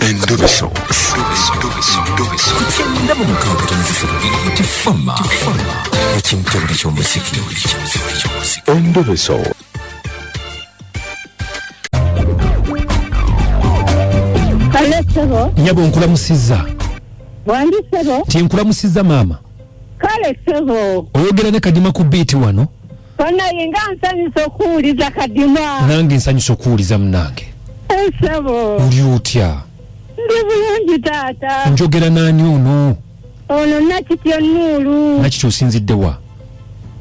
Endobeso. Ku 96.3 Tifama ekimtebule ky'omuziki. Endobeso. Kale ssebo. Nyabo, nkulamusizza. Wangi ssebo. Nti nkulamusizza, maama. Kale ssebo. Oyogera ne Kadima ku Biiti wano. Banaye, nga nsanyusa okuwuliza, Kadima. Nange nsanyusa okuwuliza, munange. Ssebo. Oli otya? Ndi bulungi, taata. Njogera naani ono? Ono Nakityo Nuulu. Nakityo, osinzidde wa?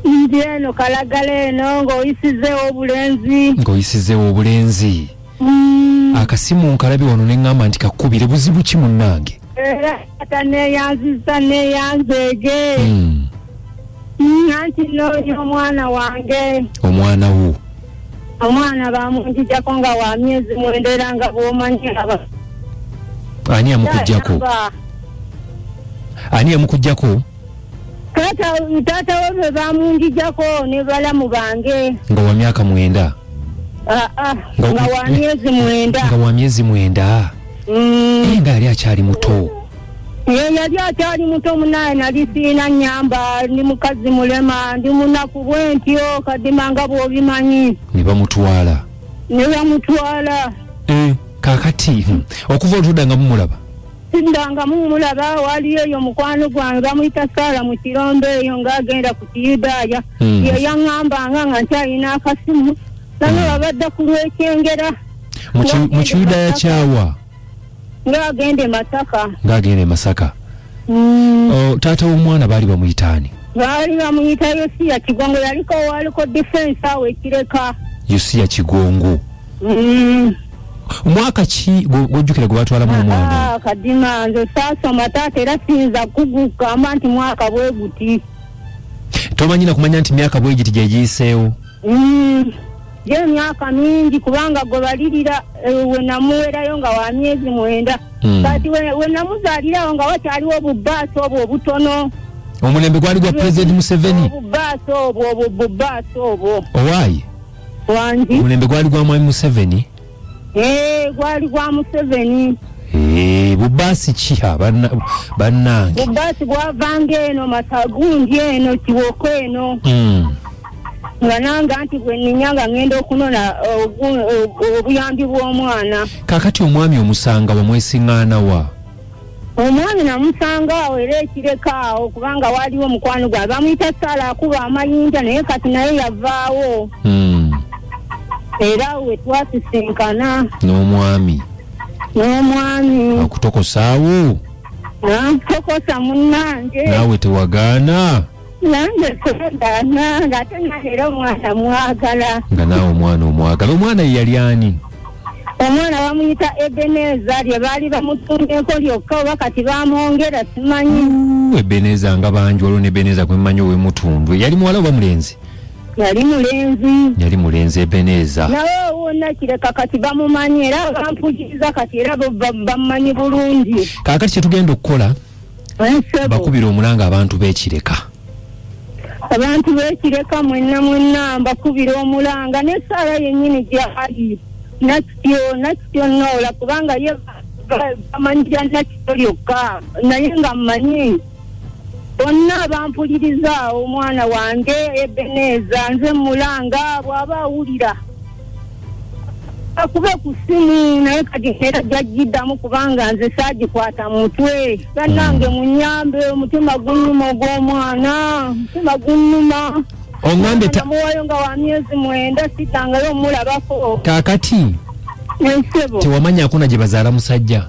Ndi eno Kalagala eno ng'oyisizeewo obulenzi. Ng'oyisizeewo obulenzi. Akasimu nkalabi wano ne ŋŋamba nti kakkubire. Buzibu ki, munnange? Era taata, neeyanziza, neeyanzeege. Anti noonya omwana wange. Omwana wo? Omwana bamunjijako nga wa myezi 9, era nga bw'omanyi aba Ani yamukugjako? Ani yamukugjako? Taata, taata we bwe bamunjijako ne balamu bange. Nga wa myaka 9? Aa, nga wa myezi 9. Nga wa myezi 9? Naye nga yali akyali muto. Ye yali akyali muto, munaye. Nali siina nyamba, ndi mukazi mulema, ndi munaku bwe ntyo, Kadima, nga bw'obimanyi. Ne bamutwala? Ne bamutwala. Eh, kaakati okuva olutudda nga mumulaba? Siddanga mumulaba. Waliyo eyo mukwano gwange bamuyita Saala mu kirombe eyo ng'agenda ku Kiyudaaya. Ye yaŋŋambanga nga nkyalina akasimu nano babadde ku lw'Ekyengera. Mu Kiyudaaya kyawa? Ng'agenda e Masaka. Ng'agenda e Masaka. Oh, taata w'omwana baali bamuyita ani? Baali bamuyita Yosiya Kigongo, yaliko waliko defense awo Ekireka. Yosiya Kigongo. Mwaka ki gwojjukira gwe batwalamu omwana? Ah, Kadima, nze saasoma taata, era siyinza kugugamba nti mwaka bwe guti. Tomanyi na kumanya nti myaka bwe giti gye giyiseewo? Gye emyaka mingi, kubanga gwe balirira we namuwerayo nga wa myezi 9. Kati we namuzaalirawo nga wakyaliwo obubaasi obwo obutono. Omulembe gwali gwa President Museveni? Obubaasi obwo, obwo bubaasi obwo. Owaayi? Wangi? Omulembe gwali gwa mwami Museveni? Eh, gwali gwa Museveni. Eh, bubaasi ki? Ha, bannange. Bubaasi bwavanga eno Masagundi eno Kiwoko eno. Nga nange anti bwe nninya nga ŋŋenda okunona obuyambi bw'omwana. Kaakati omwami omusanga wamwesiŋŋaana wa? Omwami namusanga awo era Ekireka awo, kubanga waaliwo omukwano gwange bamuyita Saala, akuba amayinja, naye kati naye yavaawo. Era awo we twasisinkana. N'omwami? N'omwami. Akutokosaawo? Nantokosa, munnange. Naawe tewagaana? Nange segaana, ng'ate nange era omwana mwagala. Nga naawe omwana omwagala. Omwana ye yali ani? Omwana bamuyita Ebeneza, lye baali bamutumbeko lyokka, oba kati bamwongera simanyi. Uu, Ebeneza nga bangi. Waliwo ne Ebeneza gwe mmanyi ow'Emutundwe. Yali muwala oba mulenzi? Yali mulenzi. Yali mulenzi, Ebeneza. Naye wonna Kireka kati bamumanyi, era bampuliriza kati, era bo bamumanyi bulungi. Kaakati kyetugenda okukola, Ensebo. bakubira omulanga abantu b'Ekireka. Abantu b'Ekireka mwenna mwenna, mbakubira omulanga, n'essaala yennyini gyali Nakityo, Nakityo Noola, kubanga ye bamanyira Nakityo lyokka, naye nga mmanyi bonna bampuliriza. Omwana wange Ebeneza, nze mulanga, bw'aba awulira akube ku ssimu, naye kati era jajjiddamu kubanga nze saagikwata mutwe. Bannange, munyambe, omutima gunnuma ogw'omwana, omutima gunnuma. Oŋŋambe Namuwayo nga wa myezi 9, sitangayo omulabako. Kaakati Ensebo. tewamanyako na gye bazaala musajja?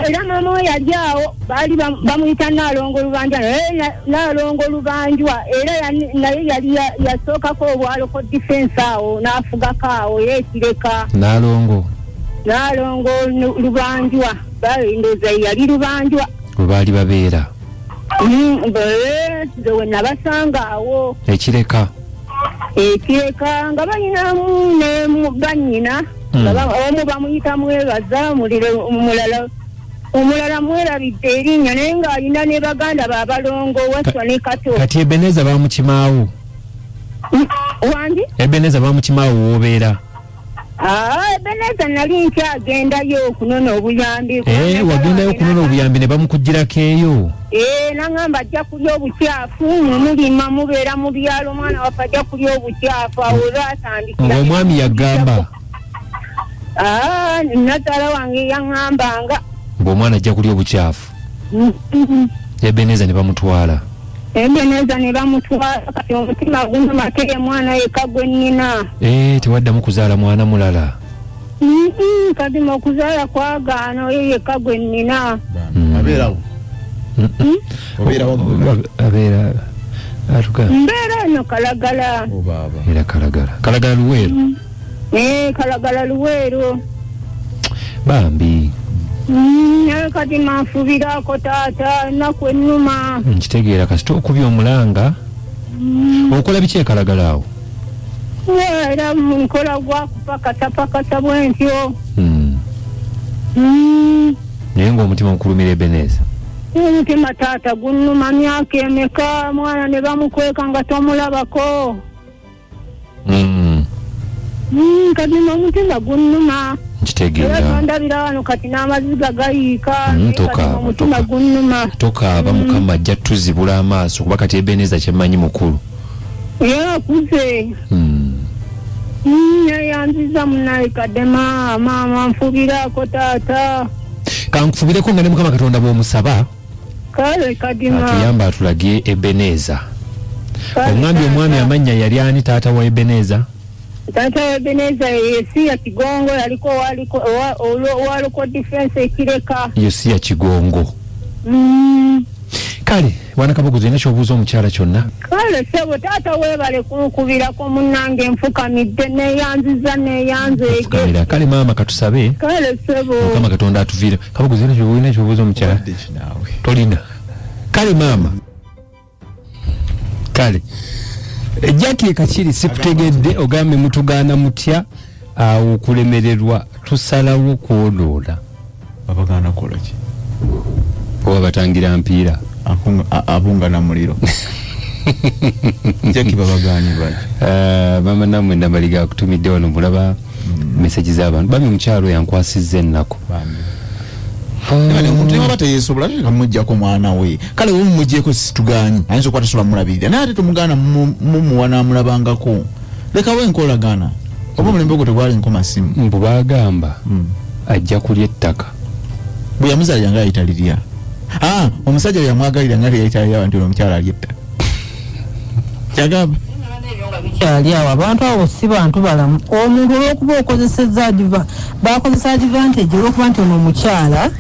Era maama we yali awo, baali bamuyita Naalongo Lubanjwa, naye Naalongo Lubanjwa era naye yali yasookako obwaloko defense awo, n'afugako awo era Ekireka. Naalongo? Naalongo Lubanjwa, ndowooza ye yali Lubanjwa. We baali babeera? Nze we nabasanga awo. Ekireka? Ekireka, nga balinamu ne bannyina. Nga omu bamuyita Mwebaza mulire, omulala mwerabidde erinnya, naye ng'alina ne baganda babalongo Waswa ne Kato. Kati Ebeneza bamukimaawo? Wangi? Ebeneza bamukimaawo woobeera? Ah, Ebeneza nali nkyagendayo okunona obuyambi. Eh, wagendayo okunona obuyambi ne bamukugirako eyo? Eh, nangamba ajja kulya obukyafu, mulima mubeera mu byalo, omwana waffe ajja kulya obukyafu, awo olwatandikira. Ng'omwami yagamba? Ah, nazaala wange yaŋŋambanga. Ng'omwana ajja kulya obukyafu. Ebeneza ne bamutwala. Ebeneza ne bamutwala, kati omutima gunuma teye mwana yekka gwe nnina. Eh, tewaddamu kuzaala mwana mulala? Kadima okuzaala kwagaana, oyo yekka gwe nnina. Abeerawo? Obeerawo? Abeera atuga. Mbeera eno Kalagala. Era Kalagala, Kalagala Luweero? Eh, Kalagala Luweero. Bambi. Naye kati manfubirako taata, ennaku ennuma. Nkitegeera, kasita okubya omulanga. Okola biki ekalagala awo? Era nkola gwa kupakasapakasa bwentyo. Naye ng'omutima mukulumira Ebeneza. Omutima taata gunnuma, myaka emeka mwana ne bamukweka nga tomulabako. Kati omutima gunnuma. Nkitegeera. Era tondabira wano kati n'amaziga gayiika. Naye kati Tokaaba, omutima toka. gunnuma. Tokaaba, Mukama ajja tuzibula amaaso, kuba kati Ebeneza kyemmanyi mukulu. Era akuze. Neyanziza munaye Kadema, maama nfubirako taata. Kankufubireko nga ne Mukama Katonda bw'omusaba Kale Kadima. atuyamba atulage Ebeneza. Kale, Omwami, omwami taata. amannya yali ani, taata wa Ebeneza? Taata wa Ebeneza Yesiya Kigongo, yaliko owa Local Defense Ekireka. Yosiya Kigongo. Kale bwana Kabogozi, olina kyobuuza omukyala kyonna? Kale sebo taata, weebale kunkubirako munnange, nfukamidde, neyanziza, neyanzeege. Fukamira. Kale maama, katusabe Kale sebo. Mukama Katonda atuviire. Kabogozi, olina kyobuuza omukyala? Tolina? Kale maama. Kale Jackie Kakiri, sikutegedde, ogambe mutugaana mutya awo okulemererwa tusalawo kwonoona? Babagaana kukola ki? Oba batangira mpiira? Abunga na muliro. Jackie, babagaanye baki? Mama namwe Ndamaliga akutumidde wano, mulaba message z'abantu bami. Omukyalo yankwasizza ennaku. Kale omuntu newaba teyesobola, tekamuggyako mwana we. Kale we mumugyeko situganyi, ayinza okuba tasobola mulabirira, naye ate tomugaana mumuwa n'amulabangako. Lekawo enkolagana, oba omulembe ogwo tegwali nkoma simu. Mbu bagamba ajja kulya ettaka. Bwe yamuzaalira nga yayita lirya. Ah, omusajja bwe yamwagalira nga teyayita lirya nti ono omukyala alya ettaka, kyagamba. Kyali awo, abantu abo si bantu balamu. Omuntu olwokuba okozeseza bakozesa advantage olwokuba nti ono omukyala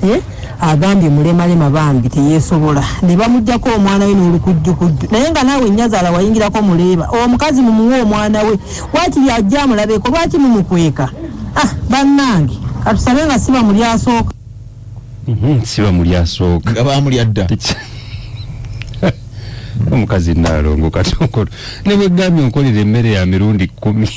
agambye mulemalema, bambi teyeesobola, ne bamugjako omwana we n'olukujjukujju, naye nga naawe nnyazaala wayingirako muleeba. Omukazi mumuwe omwana we, wakiri ajja amulabeko, lwaki mumukweka? Ah, bannange, katusabe nga si bamuli asooka. Si bamuli asooka. Nga bamulya dda. Omukazi Naalongo Katongolo, ne bwegambye onkolera emmere ya mirundi 10.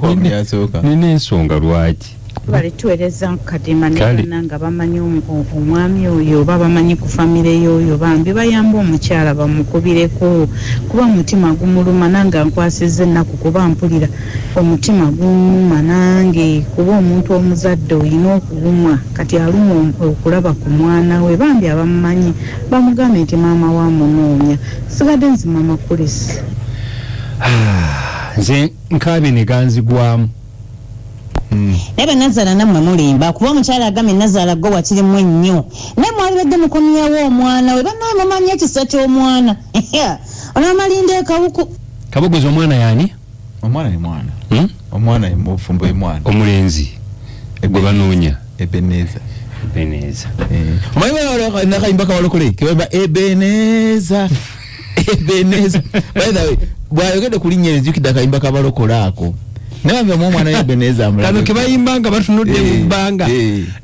Bamuli asooka. Nina ensonga lwaki. Balituweereza Kadima ne Kale. bana nga bamanyi omwami oyo oba bamanyi ku famire y'oyo, bambi bayamba omukyala bamukubireko, kuba omutima gumuluma. Nange ankwasizza ennaku, kuba mpulira omutima gunnuma nange, kuba omuntu omuzadde olina okulumwa. Kati alumwa okulaba ku mwana we. Bambi abamumanyi bamugambe nti maama wa munoonya. Sigadde nzi Mama Kulisi. Nze nkaabye ne ganzigwamu. Naye banazaala nammwe mulimba, kuba omukyala agambye nazaala gwe wakirimu ennyo, naye mwalibadde mukomyawo omwana we. Bannaye mumanyi ekisa ky'omwana onaamalinda ekawuku. Kabogozi, omwana yaani? Omwana ye mwana. Hmm? Omwana ye mufumbo ye mwana. Omulenzi gwe banoonya. Ebeneza. Ebeneza. Omanyi nakayimba kabalokole kebayimba Ebeneza, Ebeneza? By the way, bwayogedde ku linnya enzijukidde akayimba kabalokole ako, naye bambi omwana we Ebeneza amulabe. Kano kebayimba nga batunudde mu bbanga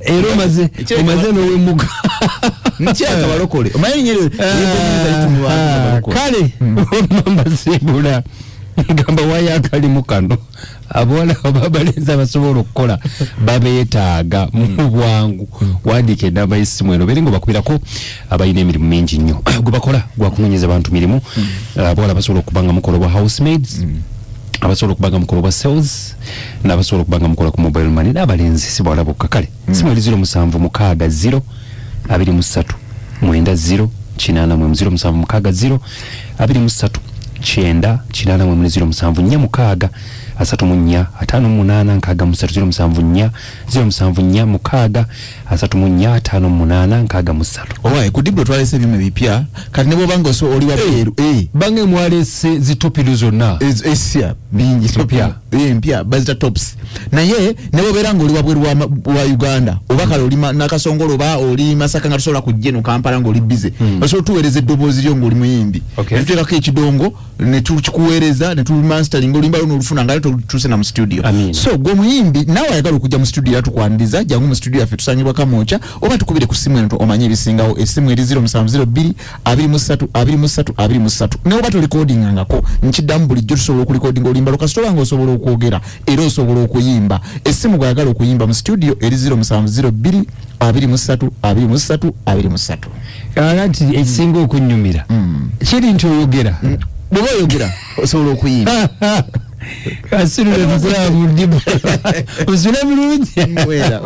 era omaze omaze n'owemuka. Nkyaka balokole, omanyi erinnya eryo Ebeneza litumibwa abantu abalokole. Kale mama, gamba wayo akalimu kano, abawala oba abalenzi abasobola okukola babeetaaga mu bwangu. Wandiika enamba y'essimu eno, obeere nga obakubirako, abalina emirimu mingi nnyo gwe bakola gwakunoonyeza bantu mirimu. Abawala basobola okuba nga mukola obwa housemaids. Abasobola okuba nga mukola obwa sales, n'abasobola okuba nga mukola ku mobile money, n'abalenzi si bawala bokka. Kale simu eri 0760 23 90 81, 0760 23 90 81, 0746 34 58 63, 074 0746 34 58 63. Owaye ku Diblo twalese ebyuma ebipya, kati ne bwoba nga oli wabweru Bange mwalese zitopido zonna? Esya bingi. Mpya. Mpya, bazita tops. Naye ne bwobeera nga oli wabweru wa Uganda, oba kale oli Nakasongolo oba oli Masaka, nga tosobola kujja eno Kampala, nga oli busy, osobola otuweereza eddoboozi lyo ng'oli muyimbi, netuteekako ekidongo netukikuweereza, netumasteringa oluyimba lwo nolufuna nga ate totuuse na mu studio. Amiina. So gwe omuyimbi naawe ayagala okujja mu studio, era tukwaniriza. Jangu mu studio yaffe, tusangibwa Kamwokya, oba tukubire ku simu eno omanye ebisingawo. Essimu eri 0702 23 23 23. Naye oba tolikodingangako, nkiddamu, bulijjo tusobola okulikodinga oluyimba lwo kasita oba nga osobola okwogera era osobola okuyimba. Essimu bw'ayagala okuyimba mu studio eri 0702 23 23 23. Kakati ekisinga okunyumira kiri nti oyogera. Bw'oba oyogera osobola okuyimba. Kasiru, netukulaba mu Diblo, osule bulungi. Mwera.